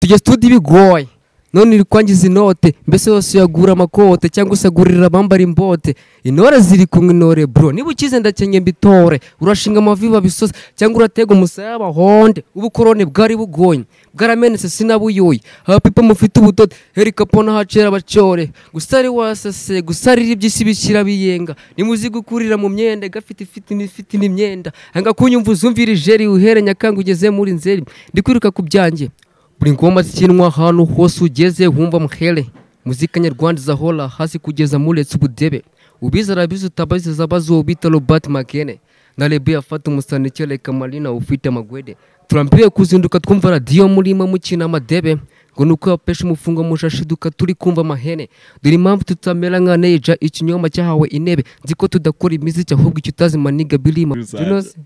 Tujya studio bigoye, none iri kwangiza inote. Mbese yose uyagura amakote cyangwa usagurira abambara imbote? Intore ziri kumwe intore bro, niba ukize ndakenye mbitore. Urashinga amavi babisoza cyangwa uratega umusaya bahonde? Ubukoroni bwari bugoye, bwaramenetse sinabuyoye. Abapipa mufite ubudodo herikapona hacera bacyore. Gusa ari wasase gusarira iby'isi bishyira biyenga, nimuzi gukurira mu myenda gafite ifite n'ifite n'imyenda. Hanga kunyumva uzumvira ijeri uhere Nyakanga ugeze muri Nzeri. Ndi kwiruka ku byanjye. Buri ngoma zikinwa ahantu hose ugeze wumva muhere. Muzika nyarwanda izahora hasi kugeza muretse ubudebe. Ubizi arabizi, utabaziza abazi bita Robert Makene na Lebe afata umusani kereka Marina ufite amagwede. Turambiwe kuzinduka twumva radiyo murimo mukina amadebe, ngo nuko yapesha umufungo mushashiduka turi kumva amahene. Dore impamvu tutamera nka Neja, ikinyoma cyahawe intebe. Nzi ko tudakora imiziki, ahubwo icyo utazi maniga birima. Juno se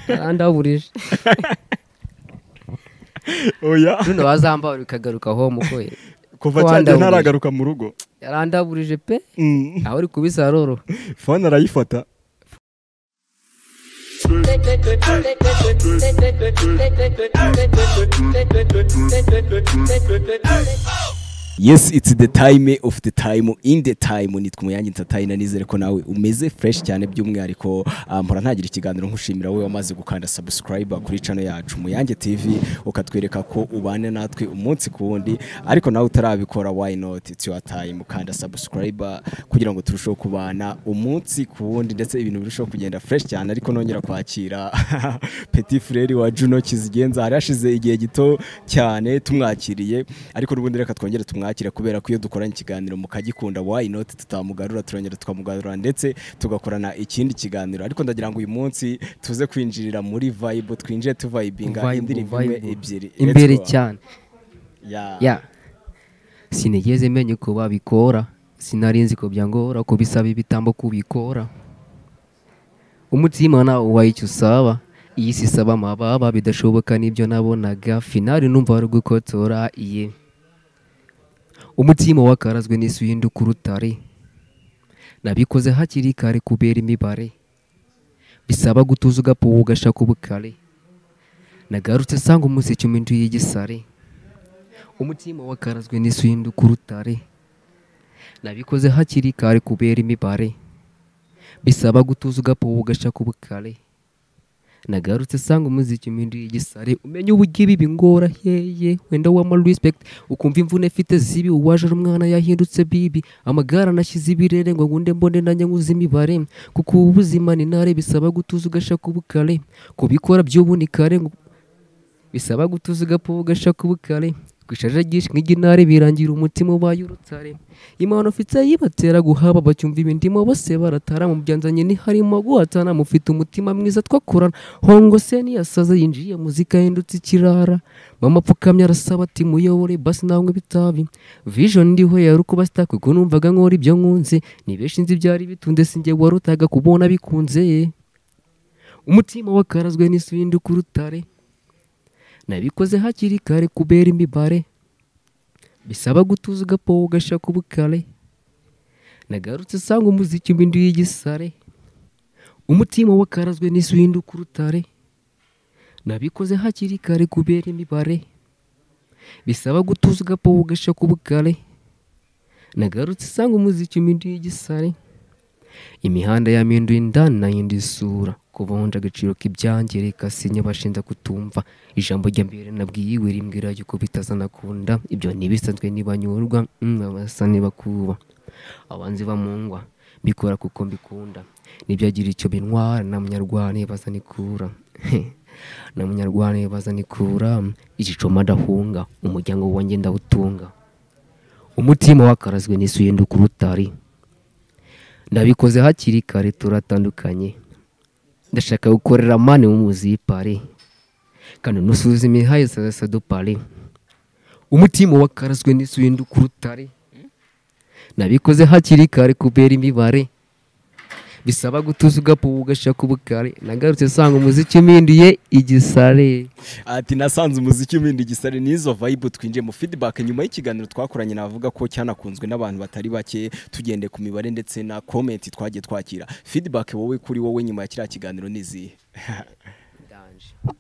arandaburije. Oya. Juno wazambara ukagaruka home uko Kuva cyagiye ntaragaruka mu rugo. Yarandaburije pe. Aho uri kubisaroro. Phone arayifata. Yes, it's the time of the time in the time. Nitwa Umuyange Entertainer, nizere ko nawe umeze fresh cyane. By'umwihariko mpora ntagira ikiganiro nkushimira wowe wamaze gukanda subscribe kuri channel yacu Umuyange TV, ukatwereka ko ubane natwe umunsi ku wundi. Ariko nawe utarabikora, why not? It's your time, ukanda subscribe kugira ngo turusheho kubana umunsi ku wundi, ndetse ibintu birusheho kugenda fresh cyane. Ariko nongera kwakira Petit Frere wa Juno Kizigenza. Hari hashize igihe gito cyane tumwakiriye, ariko n'ubundi reka twongere tumwakire, kubera ko iyo dukoranye ikiganiro mukagikunda, why not tutamugarura? Turongera tukamugarura ndetse tugakorana ikindi kiganiro. Ariko ndagira ngo uyu munsi tuze kwinjirira muri vibe, twinjire tuvibinga Vibe, indirimbo imwe, vibe. ebyiri. Let's Imbere go. cyane. Yeah. Ya, sinigeze menya uko babikora, sinari nzi ko byangora ko bisaba ibitambo kubikora. Umutima nawe ubaye icyo usaba, iyi si isaba amababa bidashoboka nibyo nabonaga. Finali numva wari gukotora iye. Umutima wakarazwe n'isi uhinduka urutare. Nabikoze hakiri kare kubera imibare, bisaba gutuza ugapuha ugashaka ubukare. Nagarutse sanga umuseke uminduye igisare. Umutima wakarazwe n'isi uhinduka urutare. Nabikoze hakiri kare kubera imibare, bisaba gutuza ugapuha ugashaka ubukare. Nagarutse sanga umuziki uminduye igisare. Umenye uburyo ibi bingora yeye, wenda wama respect ukumva imvune mfite zibi. Uwaje ari umwana yahindutse bibi. Amagara nashyize ibirere ngo ngunde mbone nanjye nkuze imibare, kuko ubu buzima ni ntare, bisaba gutuza ugashaka ubukare. Kubikora by'ubu ni kare bisaba gutuza ugapuha ugashaka ubukare. Kwishaje ryinshi nk'iginare birangira umutima ubaye urutare. Impano ufite yibatera guhaba, bacyumva ibindimo bose baratara. Mu byanzanye ntiharimo guhatana, mufite umutima mwiza twakorana. Hongo se niyasaze yinjiye muzika yahindutse ikirara. Mama apfukamye arasaba ati muyobore basi nawe ibitabi. Vision ndiho yari ukuba star, kuko numvaga nkora ibyo nkunze. Ni benshi nzi byari bitunze, sinjye warutaga kubona bikunze. Umutima wakarazwe n'isi uhinduka urutare. Nabikoze hakiri kare kubera imibare, bisaba gutuza ugapoha ugashaka ubukare. Nagarutse sanga umuziki uminduye igisare. Umutima wakarazwe n'isi uhinduka urutare. Nabikoze hakiri kare kubera imibare, bisaba gutuza ugapoha ugashaka ubukare. Nagarutse sanga umuziki uminduye igisare. Imihanda yaminduye indani nahinduye isura. Kubonja agaciro k'ibyanjye reka sinye bashinza kutumva. Ijambo rya mbere nabwiwe rimbwira yuko bitazanakunda. Ibyo ntibisanzwe ntibanyurwa, basa ntibakuba abanzi bamungwa. Mbikora kuko mbikunda, nibyagira icyo bintwara. Na munyarwanda baza nikura, na munyarwanda baza nikura. Igicoma ndahunga, umuryango wanjye ndawutunga. Umutima wakarazwe n'isi uhinduka urutare. Ndabikoze hakiri kare turatandukanye. Ndashaka gukorera mani mu muzipare, kandi nusubiza imihaye sasa dupare. Umutima wakarazwe n'isi uhinduka urutare. Nabikoze hakiri kare kubera imibare, bisaba gutuza ugapuha ugashaka ubukare. Nagarutse sanga umuziki uminduye igisare. Ati nasanze umuziki uminduye igisare. Nizo vibe twinjiye mu feedback nyuma y'ikiganiro twakoranye, navuga ko cyanakunzwe n'abantu batari bake tugendeye ku mibare ndetse na comment twagiye twakira. Feedback wowe kuri wowe nyuma ya kiriya kiganiro nizihe? Danger.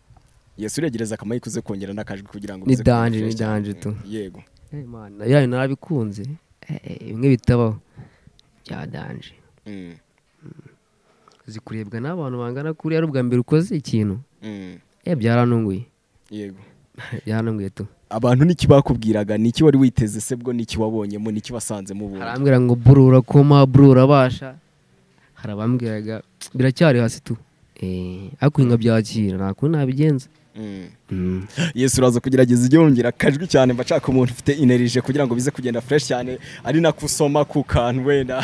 Yes, uregereza akamayi kuze kongera n'akajwi kugira ngo Ni danger, ni danger tu. Yego. Man, yayo narabikunze. Bimwe bitabaho bya danger. Zikurebwa n'abantu bangana kuri ari ubwa mbere ukoze ikintu. Byaranunguye. Yego. Byaranunguye tu. Abantu niki bakubwiraga, niki wari witeze se bwo, niki wabonyemo, niki wasanzemo ubundi? Harambwira ngo bro urakoma, bro urabasha. Harabambwiraga biracyari hasi tu. Ariko inka byakira nta kundi nabigenza. Yesu uraza kugerageza ujye wongera akajwi cyane, mba nshaka umuntu ufite energy kugira ngo bize kugenda fresh cyane, ari nakusoma ku kantu wenda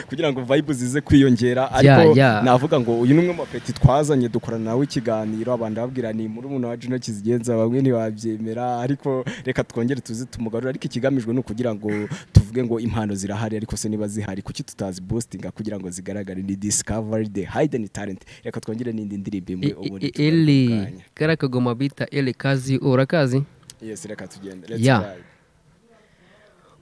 kugira ngo vibe zize kwiyongera. Ariko navuga ngo uyu numwe mu petit twazanye dukorana nawe ikiganiro, abantu babwira ni muri umuntu wa Juno Kizigenza, bamwe ntibabyemera, ariko reka twongere tuze tumugarura. Ariko ikigamijwe ni ukugira ngo tuvuge ngo impano zirahari, ariko se niba zihari kuki tutazi boostinga kugira ngo zigaragare? Ni discover the hidden talent. Reka twongere n'indi ndirimbo imwe ubundi Eli kagoma bita Eli kazi, urakazi? Yes, reka tugende. Let's try.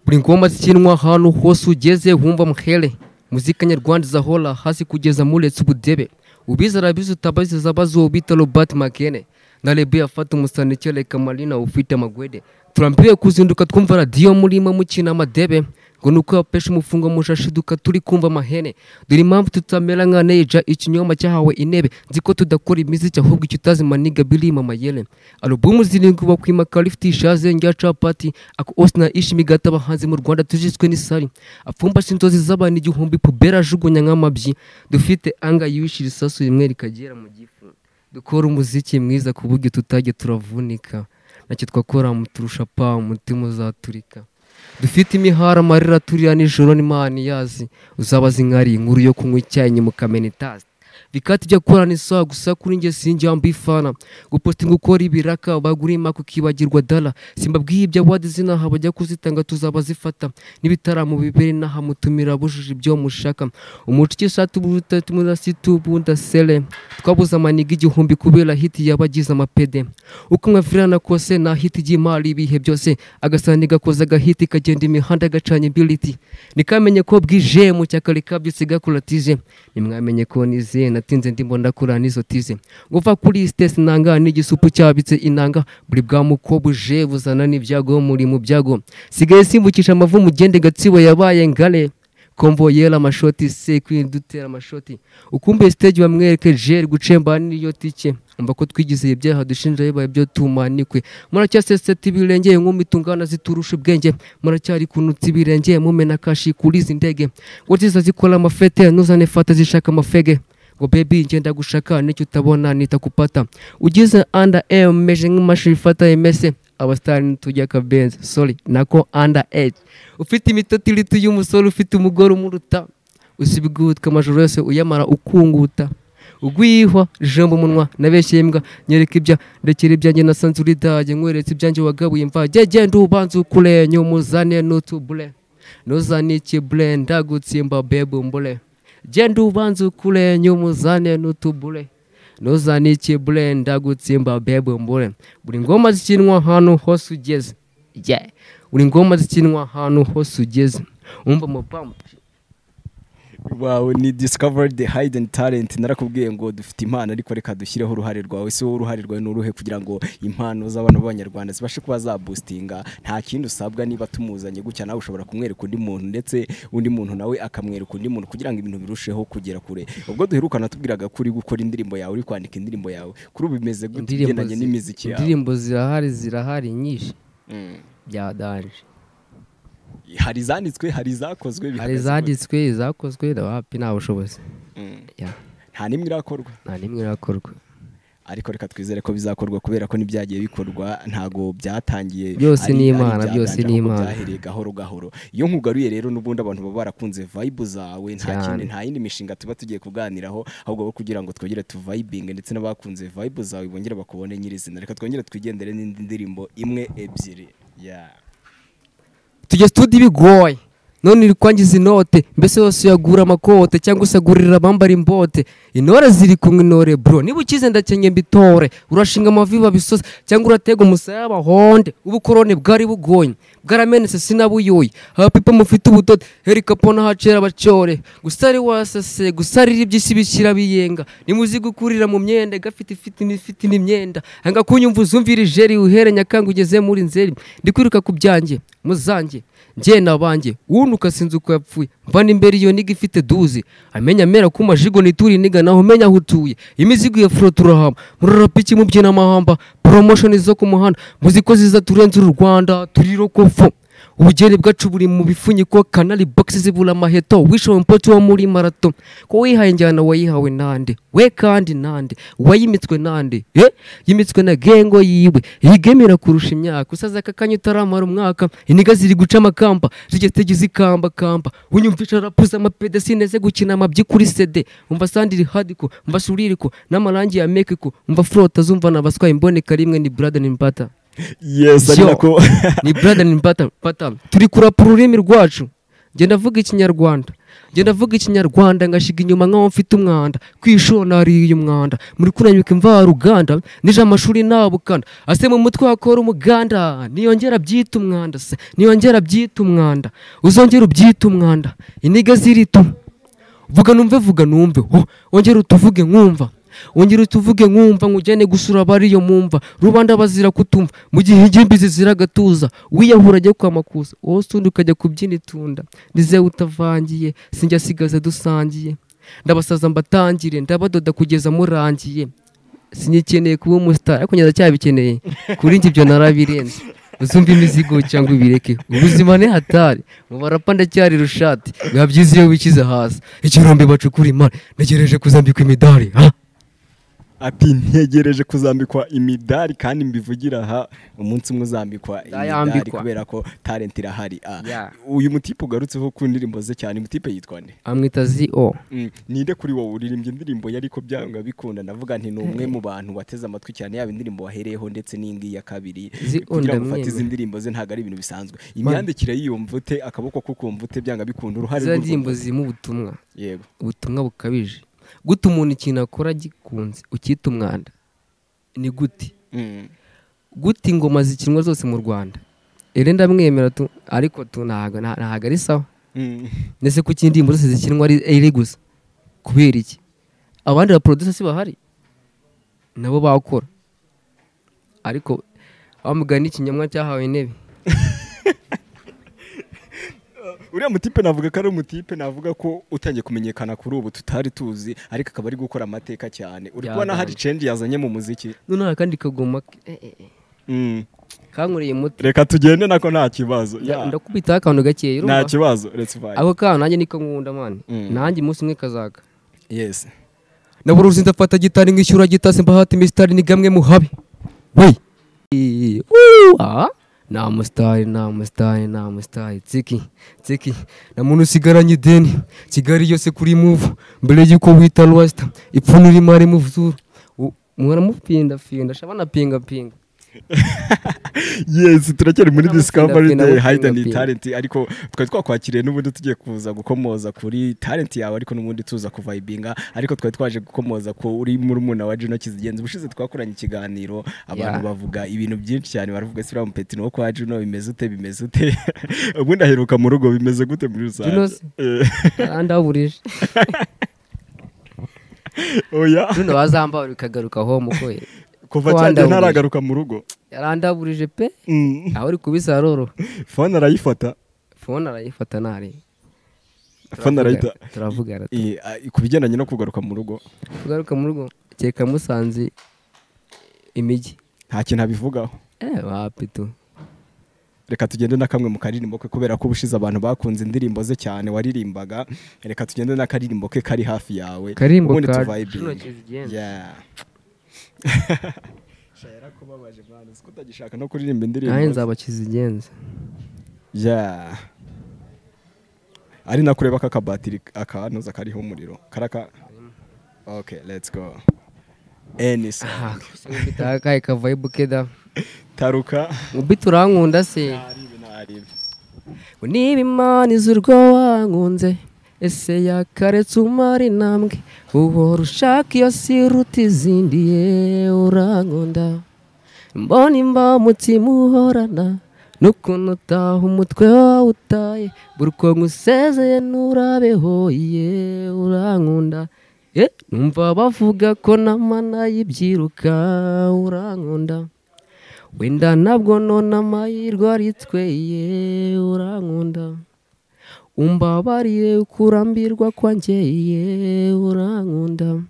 Buri ngoma zikinwa ahantu hose ugeze wumva muhere. Muzika nyarwanda zahora hasi kugeza muretse ubudebe. Ubiza arabizi utabaziza abazo bita Robert Makene. Na Lebe afata umusani reka Marina ufite amagwede. Turambiwe kuzinduka twumva radio murimo mukina amadebe. Ngo nuko yapesha umufungo mushashiduka turi kumva amahene. Dore impamvu tutamera nka Neja ikinyoma cyahawe intebe. Nzi ko tudakora imiziki ahubwo icyo utazi maniga biri mama yele. Alubumu zirindwi bakwima kalifti shaze njya chapati ako osna ishimigata abahanzi mu Rwanda tujiswe n'isari. Apfumba inzozi z'abantu igihumbi pubera ajugunya nk'amabyi. Dufite anga yishira isasu rimwe rikagera mu gifu. Dukora umuziki mwiza ku buryo tutajya turavunika. Nacyo twakora muturusha pa umutima uzaturika. Dufite imihara amarira turira nijoro n'Imana yazi. Uzabaza inkari inkuru yo kunywa icyayi mu kamenitazi. Bikati byo gukora ni sawa gusa kuri nge sinjya mbifana. Gupostinga ukora ibiraka bagurima kukibagirwa dala. Simbabwiye ibyo award zinaha bajya kuzitanga tuzabazifata. N'ibitaramo bibere naha mutumira bujuje ibyo mushaka. Umuco isatu butatu murasitu bunda sele. Twabuze amaniga igihumbi kubera hit yabagize amapede. Uko mwavirana kose na hit y'imari ibihe byose. Agasani gakoza agahiti kagenda imihanda gacanye imbiliti. Nikamenye ko bwije mu cyakarika byose gakuratije. Nimwamenye ko nize natinze ndimo ndakura nizo tize. Nguva kuri stress nanga n'igisupu cyabitse inanga. Buri bwa muko buje buzana n'ibyago muri mu byago. Sigaye simbukisha amavu mugende gatsibo yabaye ngale. Konvoyera amashoti se kwindutera amashoti. Ukumbe stage bamwereke jer gucemba niyo tike. Umva ko twigize ibyaha dushinja bibaye byo tumanikwe. Muracyaseseta ibirenge nk'umitungana ziturusha ubwenge. Muracyari kunutsa ibirenge mumena kashi kuri izi ndege. Ngo ziza zikora amafete nuzane fata zishaka amafege. Ngo baby ngenda gushaka nicyo utabona nitakupata. Ugize under M meje nk'imashini ifata emese. Abastari tujya kabenzi sorry nako under age. Ufite imitotiritu y'umusore ufite umugore umuruta. Usibigutwa amajoro yose uyamara ukunguta. Ugwihwa jambo munwa nabeshye imbwa nyereka ibya ndekera ibyanjye nasanze uri daje nkweretse ibyanjye wagabuye mva genda ubanze ukure nyumuzane n'utubule. Nuzane ikibule ndagutsimba bebe mbule. Genda ubanze ukure nyumuzane n'utubule. Nuzane ikibule ndagutsimba bebe mbule. Buri ngoma zikinwa ahantu hose ugeze. Yeah. Buri ngoma zikinwa ahantu hose ugeze. Umva mupampa. Wow, ni discover the hidden talent. Narakubwiye ngo dufite impano ariko reka dushyireho uruhare rwawe. Se wowe uruhare rwawe n'uruhe kugira ngo impano z'abana b'abanyarwanda zibashe kuba za boostinga? Nta kindi usabwa, niba tumuzanye gutya nawe ushobora kumwereka undi muntu, ndetse undi muntu nawe akamwereka undi muntu kugira ngo ibintu birusheho kugera kure. Ubwo duherukana tubwiraga kuri gukora indirimbo yawe, uri kwandika indirimbo yawe, kuri ubu bimeze gute bigendanye n'imiziki yawe? Indirimbo zirahari nyinshi. Bya danger. Hari izanditswe, hari izakozwe, hari izanditswe, izakozwe wapi nta bushobozi. Nta nimwe irakorwa. Nta nimwe irakorwa. Ariko reka twizere ko bizakorwa kubera ko nibyagiye bikorwa ntago byatangiye. Byose ni Imana, byose ni Imana. Byahereye gahoro gahoro. Iyo nkugaruye rero n'ubundi abantu baba barakunze vibe zawe, nta kindi, nta yindi mishinga tuba tugiye kuganiraho, ahubwo kugira ngo twongere tu vibing ndetse n'abakunze vibe zawe bongere bakubone nyirizina. Reka twongere twigendere n'indi ndirimbo imwe ebyiri. Yeah. Tujye studio bigoye. None iri kwangiza inote, mbese yose uyagura amakote cyangwa usagurira abambara imbote. Intore ziri kumwe intore bro, niba ukize ndakenye mbitore. Urashinga amavi babisoza cyangwa uratega umusaya bahonde. Ubukoroni bwari bugonye bwaramenetse sinabuyoye. Abapipa mufite ubudodo herikapona hacera bacyore. Gusari wasase gusarira iby'isi bishyira biyenga. Nimuzi gukurira mu myenda gafite ifite n'ifite n'imyenda. Anga kunyumva uzumvira ijeri uhere Nyakanga ugeze muri Nzeri. Ndikwiruka ku byanjye muzanjye njye nabanjye unuka sinzi uko yapfuye. Mvana imbere iyo niga ifite duzi amenya mera ku majigo nituri niga naho menya hutuye. Imizigo ya fro turahama murarapiki mubyina amahamba. Promotion zo ku muhanda muziko ziza turenze uru Rwanda turirokofo. Ubugeni bwacu buri mu bifunyiko kanali box zibula amaheto. Wisho mpoto wo muri marato ko wihaye njyana wayihawe nande we kandi nande wayimitswe nande yimitswe na gengo yiwe yigemera kurusha imyaka. Usaza kakanya utaramara umwaka iniga ziri guca amakamba zigeze zikamba kamba. Unyumvisha rapuza amapede sineze gukina amabyi kuri CD. Umva sandiri hadiko umva suririko n'amarangi ya mekiko umva frota zumva nabaswaye imboneka rimwe ni brother ni mbata. Yes, ari nako ni brother ni mbata pata. Turi kurapa ururimi rwacu. Nge ndavuga ikinyarwanda. Nge ndavuga ikinyarwanda ngashiga inyuma nkaho mfite umwanda. Kwishona ari umwanda. Muri kunanyuka imvaruganda nije amashuri nabukanda. Ase mu mutwe hakora umuganda niyongera byita umwanda se. Niyongera byita umwanda. Uzongera ubyita umwanda. Iniga ziritu. Vuga numve vuga numve. Ongera utuvuge nkumva. Ongera utuvuge nkumva nkujyane gusura bariyo mumva. Rubanda bazira kutumva mu gihe ingimbi ziragatuza. Wiyahura ajya kwa makuza wowe undi ukajya kubyina itunda. Nize utavangiye sinjya sigaza dusangiye. Ndabasaza mbatangire ndabadoda kugeza murangiye. Sinyikeneye kuba umustar ariko ngeza cyabikeneye. Kuri njye ibyo narabirenze. Uzumva imizigo cyangwa ibireke. Ubuzima ni hatari. Mu barapa ndacyari rushati. Biba byiza iyo wikize hasi. Ikirombe bacukura imari. Ntegereje kuzambikwa imidari. Ha? Ati ntegereje kuzambikwa imidari kandi mbivugira aha umunsi umwe uzambikwa imidari kubera ko talent irahari. Uyu mutipe ugarutseho ku ndirimbo ze cyane, mutipe yitwa nde? Amwita ZO. Ninde kuri wowe uririmbye indirimbo yariko byanga bikunda? Ndavuga nti numwe mu bantu bateze amatwi cyane yaba indirimbo wahereyeho ndetse n'ingi ya kabiri. Kugira ngo ufate izi ndirimbo ze ntago ari ibintu bisanzwe. Imyandikire yiyumva ute, akaboko kukumva ute byanga bikunda uruhare rw'urugo? Indirimbo zirimo ubutumwa. Yego. Ubutumwa bukabije. Gute umuntu ikintu akora gikunze ukita umwanda ni gute? Gute ingoma zikinwa zose mu Rwanda? Ere ndamwemera tu ariko tu ntago ntago ari sawa. Nese kuki indirimbo zose zikinwa ari ere gusa? Kubera iki? Abandi ba producer si bahari nabo bakora, ariko bamugana ikinyamwa cyahawe intebe. Uriya mutipe navuga ko ari umutipe navuga ko utangiye kumenyekana kuri ubu tutari tuzi, ariko akaba ari gukora amateka cyane. Uri kubona hari change yazanye mu muziki. None kandi kagoma kankureye muti. Reka tugende nako nta kibazo. Ndakubita akantu gakeye urumva. Nta kibazo, let's vibe. Ako kantu nanjye niko nkunda man. Nanjye umunsi umwe kazaka. Yes. Naburuzi ndafata gitari ngishyura gitase mbahati mistari ni gamwe muhabi. We. Na mustari na mustari na mustari tsiki tsiki na muntu usigaranye ideni Kigali yose kuri move mbere yuko wita rwasta ipfuno rimare muvuzuru mwana mupinda finda shabana pinga pinga. Yes, turacyari muri Discovery Day Hidden Talent, ariko twari twakwakiriye n'ubundi tugiye kuza gukomoza kuri talent yawe, ariko n'ubundi tuza kuvibinga, ariko twari twaje gukomoza ko uri muri muna wa Juno Kizigenza. Ubushize twakoranye ikiganiro abantu bavuga ibintu byinshi cyane, baravuga se uriya mupeti no kwa Juno bimeze ute bimeze ute. Ubundi aheruka mu rugo bimeze gute muri rusange? Juno andaburije. Oya Juno bazamba bikagaruka ho mukoye. Kuva cyane ntaragaruka mu rugo. Yarandaburije pe. Aho uri kubisaroro. Phone arayifata. Phone arayifata nari. Phone arayita. Turavugana. Kubigendanye no kugaruka mu rugo. Kugaruka mu rugo cyeka musanze imijyi. Nta kintu abivugaho. Wapi tu. Reka tugende na kamwe mu karirimbo ke kubera ko ubushize abantu bakunze indirimbo ze cyane waririmbaga. Reka tugende na karirimbo ke kari hafi yawe. Karimbo ka Juno Kizigenza. Yeah. Shayara kubabaje mwana, siko utagishaka no kuririmba indirimbo. Nanjye nzaba Kizigenza. Yeah. Ari nakureba ka kabatiri akanoza kariho umuriro. Karaka. Okay, let's go. Any song. Bitaka ka vibe keda. Taruka. Ubiturankunda se. Naribe. Ngo niba Imana izi urwo wankunze, ese yakaretse umara intambwe, uhora ushaka iyo si iruta izindi, ye urankunda. Mbona imba umutima uhorana, n'ukuntu utaha umutwe wawe utaye, buri uko nkusezeye nturabeho, ye urankunda. Numva bavuga ko namana y'ibyiruka, urankunda. Wenda ntabwo none amahirwe ari twe, ye urankunda. Umbabarire kurambirwa kwanjye, ye urankunda.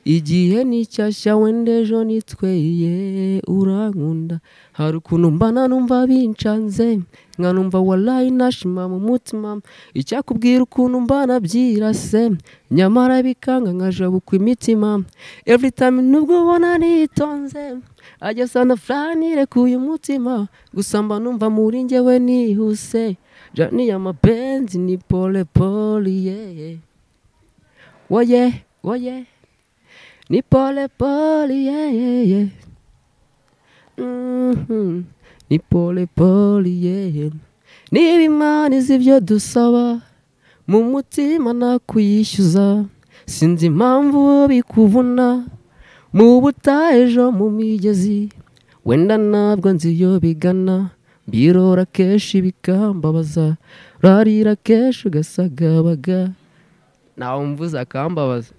Igihe ni cyashya wenda ejo ni twe, ye urankunda. Hari ukuntu mbana numva bincanze, nkanumva wallahi nashima mu mutima. Icyakubwira ukuntu mbana byirase, nyamara bikanga nkajabukwa imitima. Every time nubwo ubona nitonze, ajya sana fulani rekuye umutima. Gusa mba numva muri njyewe nihuse, jani ya mapenzi ni pole pole, yeah. Oye, oye, ni pole pole, yeah, yeah, yeah. Ni pole pole, yeah. Niba Imana izi ibyo dusaba, mu mutima nakuyishyuza. Sinzi impamvu bikuvuna, mu butayu ejo mu migezi. Wenda ntabwo nzi iyo bigana, mbirora kenshi bikambabaza, rarira kenshi ugasagabaga. Nawe mvuze akambabaza.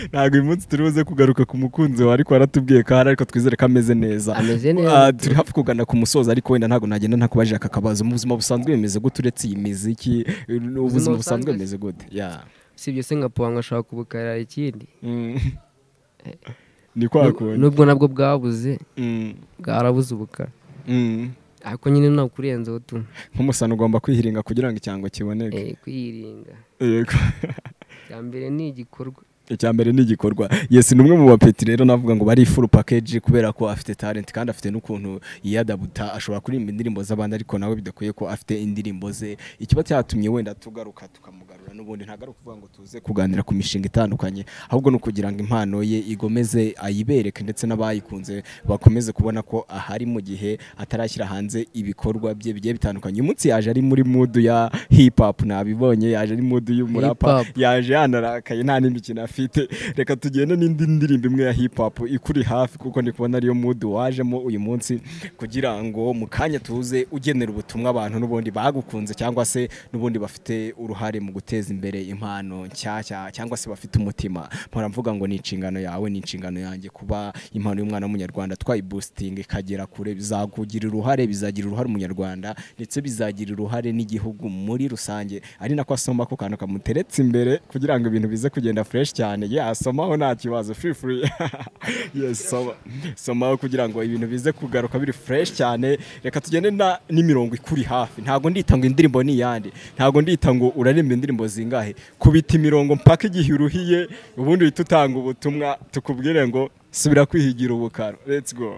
Ntabwo uyu munsi turi buze kugaruka ku mukunzi wawe, ariko waratubwiye ko ahari, ariko twizere ko ameze neza. Ameze neza. Turi hafi kugana ku musozo, ariko wenda ntabwo nagenda ntakubajije aka kabazo. Mu buzima busanzwe bimeze gute uretse iyi miziki? Ubuzima busanzwe bimeze gute? Yeah. Sibyo se nka nkashaka kubukarira ikindi. Ni kwa kundi. Nubwo nabwo bwabuze. Bwarabuze ubukara. Ariko nyine nta kurenza utu. Nk'umusana ugomba kwihiringa kugira ngo icyango kiboneke. Kwihiringa. Yego. Icyambere ni igikorwa. Icyambere ni igikorwa. Yes, ni umwe mu bapeti rero navuga ngo bari full package, kubera ko afite talent kandi afite n'ukuntu yiyadabuta, ashobora kuririmba indirimbo z'abandi ariko nawe bidakwiye ko afite indirimbo ze. Ikiba cyatumye wenda tugaruka tukamugarura n'ubundi ntagaruka kuvuga ngo tuze kuganira ku mishinga itandukanye, ahubwo no kugira ngo impano ye igomeze ayibereke ndetse n'abayikunze bakomeze kubona ko ahari mu gihe atarashyira hanze ibikorwa bye bigiye bitandukanye. Uyu munsi yaje ari muri mood ya hip hop, nabibonye yaje ari mood y'umurapa, yaje yanarakaye nta n'imikino afite. Reka tugende n'indi ndirimbo imwe ya hip hop ikuri hafi, kuko ndi kubona ariyo mood wajemo uyu munsi, kugira ngo mu kanya tuze ugenera ubutumwa abantu n'ubundi bagukunze cyangwa se n'ubundi bafite uruhare mu guteza imbere impano nshyashya cyangwa se bafite umutima. Mpora mvuga ngo ni inshingano yawe, ni inshingano yanjye kuba impano y'umwana w'umunyarwanda twayiboosting ikagera kure. Bizakugira uruhare, bizagira uruhare umunyarwanda ndetse bizagira uruhare n'igihugu muri rusange. Ari nako asoma ko kantu kamuteretse imbere kugira ngo ibintu bize kugenda fresh cyane. Yeah, somaho nta kibazo, free free. Yes, somaho kugira ngo ibintu bize kugaruka biri fresh cyane. Reka tugende n'imirongo ikuri hafi. Ntago ndita ngo indirimbo ni yandi, ntago ndita ngo urarimba indirimbo zingahe, kubita imirongo mpaka igihe uruhiye, ubundi uhita utanga ubutumwa tukubwire ngo subira kwihigira ubukaro. Let's go.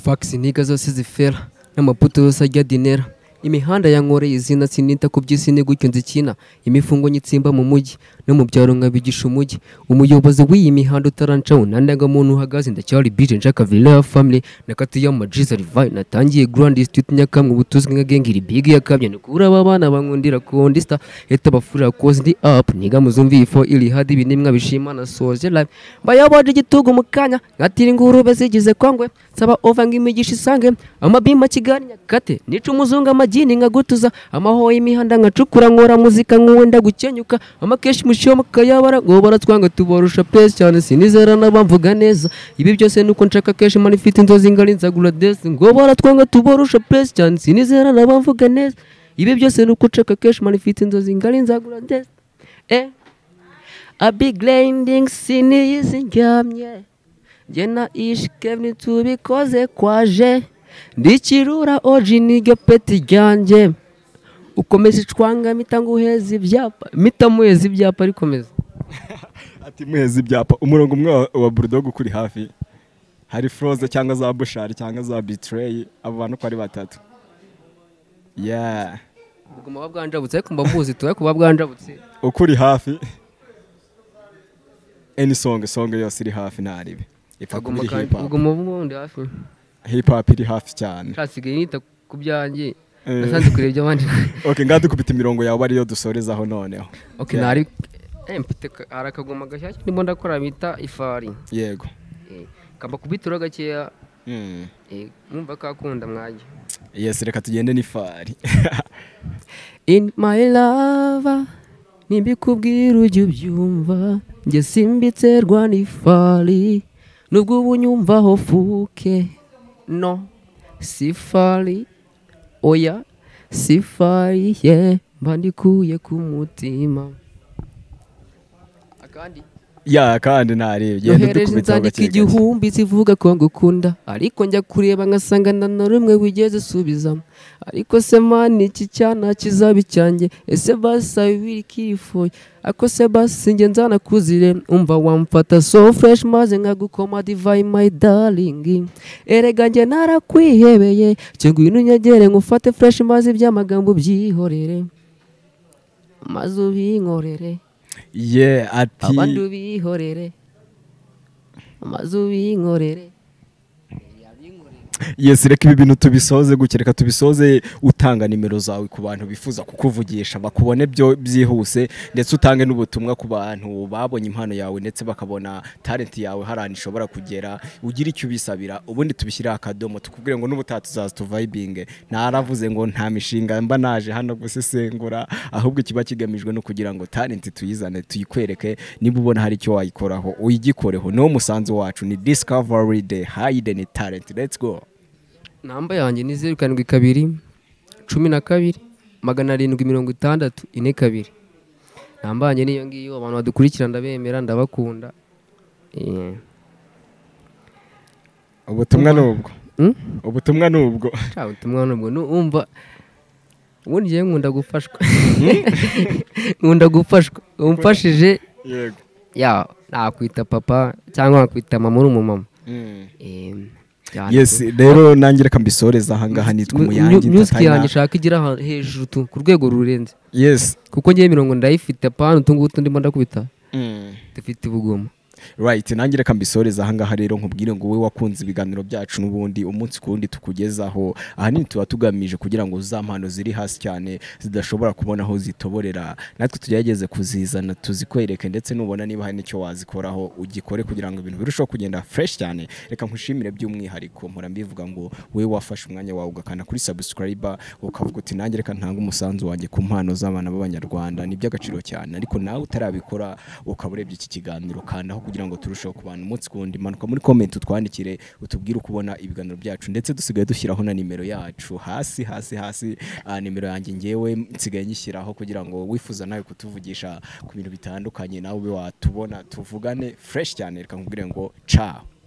Fax niga zose zifera n'amaputo yose ajya dinera, imihanda yankoreye izina sinita ku by'isi ni gutyo nzikina, imifungo nyitsimba mu mujyi no mu byaro nkabigisha umujyi. Umuyobozi w'iyi mihanda utarancaho nandaga muntu uhagaze, ndacyari bije nshaka villa family nakati ya majiza revive, natangiye grand street nyakamwe ubutuzwi nka gang iri big yakabye nukura aba bana bankundira kundi star eta bafurira cause ndi up niga muzumvi ifo iri hadi ibinimwa bishima na soje live bayabaje igitugu mu kanya ngatira ingurube zigize kwangwe saba over ngimigisha isange amabima Kigali Nyakate nica umuzungu amagini nkagutuza amaho y'imihanda nkacukura nkora muzika nkuwenda gukenyuka amakeshi mushiyo mukayabara ngo baratwanga tubarusha pesi cyane sinizera n'abamvuga neza ibi byose nuko nshaka keshi mani mfite inzozi ngari nzagura desi ngo baratwanga tubarusha pesi cyane sinizera n'abamvuga neza ibi byose nuko nshaka keshi mani mfite inzozi ngari nzagura desi a big landing siniyizi ndyamye njye na ish Kevin tubikoze kwaje ndikirura oji niryo peti ryanjye ukomeza icwanga mpita nguheza ibyapa mpita muheza ibyapa arikomeza ati muheza ibyapa. Umurongo umwe wa Bulldog ukuri hafi hari Froze cyangwa za Bushari cyangwa za Betray, abo bantu ko ari batatu. Yeah, ubwo muba bwanjabutse ariko mba muzi tuwe kuba bwanjabutse ukuri hafi any song yose iri hafi ntaribe ipfa kuba hip hop. Ubwo muba bundi hafi hip hop iri hafi cyane nshasigaye nita Ku byanjye nasanze kureba iby'abandi. Okay, ngaha dukubita imirongo yawe ariyo dusorezaho noneho. Okay. Nari mfite hari akagoma gashyashya ndimo ndakora bita ifari. Kamba kubitura gakeya. Mwumva kakunda mwajya. Yes, reka tugende n'ifari. In my love, nimbikubwira ujya ubyumva, njye simbiterwa n'ifari, nubwo ubu unyumvaho fuke, no si fari, oya si fari, ye mba ndikuye ku mutima. Akandi. Ya, kandi ntarebe genda Yohereje dukubitaho inzandiko gake gake. 1000 zivuga ko ngukunda, ariko njya kureba ngasanga nta na rumwe wigeze usubizamo. Ariko se mani, iki cyana kizaba icyanjye? Ese basi bibiri kifuye ako se basi njye nzanakuzire? Umva, wamfata so fresh maze nkagukoma divayi, my darling. Erega njye narakwihebeye, cyo ngwino unyegere ngufate fresh, maze iby'amagambo byihorere, maze ubinkorere. Ye ati Abandi ubihorere, maze ubinkorere. Yes, reka ibi bintu tubisoze gutya. Reka tubisoze utanga nimero zawe ku bantu bifuza kukuvugisha, bakubone byo byihuse, ndetse utange n'ubutumwa ku bantu babonye impano yawe ndetse bakabona talent yawe hari ahantu ishobora kugera. Ugira icyo ubisabira, ubundi tubishyire akadomo, tukubwire ngo n'ubutaha tuzaza tuvibinge. Naravuze ngo nta mishinga mba naje hano gusesengura, ahubwo ikiba kigamijwe no kugira ngo talent tuyizane, tuyikwereke. Niba ubona hari icyo wayikoraho, uyigikoreho. Niwo musanzu wacu, ni Discovery the Hidden Talent. Let's go. Namba yanjye ni 0721276042. Namba yanjye niyo ngiyo. Abantu badukurikira ndabemera, ndabakunda. Ubutumwa nubwo Ubutumwa nubwo. Ca ubutumwa nubwo umva, ubundi njyewe nkunda gufashwa, nkunda gufashwa. Umfashije, ya nakwita papa cyangwa nakwita mama, uri umumama. Cyane Yes, tu. rero nanjye reka mbisoreza ahangaha. Nitwa Umuyange Music Entertainer. yanjye ishaka igira ahantu hejuru tu, ku rwego rurenze, kuko ngewe imirongo ndayifite, apana utu ngutu ndimo ndakubita dufite ubugoma. Right, nanjye reka mbisoreza ahangaha. Rero nkubwire ngo wowe wakunze ibiganiro byacu, n'ubundi umunsi ku wundi tukugezaho, ahanini tuba tugamije kugira ngo za mpano ziri hasi cyane zidashobora kubona aho zitoborera, natwe tugerageze kuzizana tuzikwereke, ndetse nubona niba hari n'icyo wazikoraho ugikore, kugira ngo ibintu birusheho kugenda fresh cyane. Reka nkushimire by'umwihariko. Mpora mbivuga ngo wowe wafashe umwanya wawe ugakanda kuri subscribe, ukavuga uti: "Nanjye reka ntange umusanzu wanjye ku mpano z'abana b'Abanyarwanda," ni iby'agaciro cyane. Ariko nawe utarabikora ukaba urebye iki kiganiro, kandaho kugira ngo turusheho kubana umunsi ku wundi. Manuka muri comment utwandikire, utubwire uko ubona ibiganiro byacu, ndetse dusigaye dushyiraho na nimero yacu hasi hasi hasi. Nimero yanjye ngewe nsigaye nyishyiraho kugira ngo wifuza nawe kutuvugisha ku bintu bitandukanye nawe ube watubona, tuvugane fresh cyane. Reka nkubwire ngo ciao.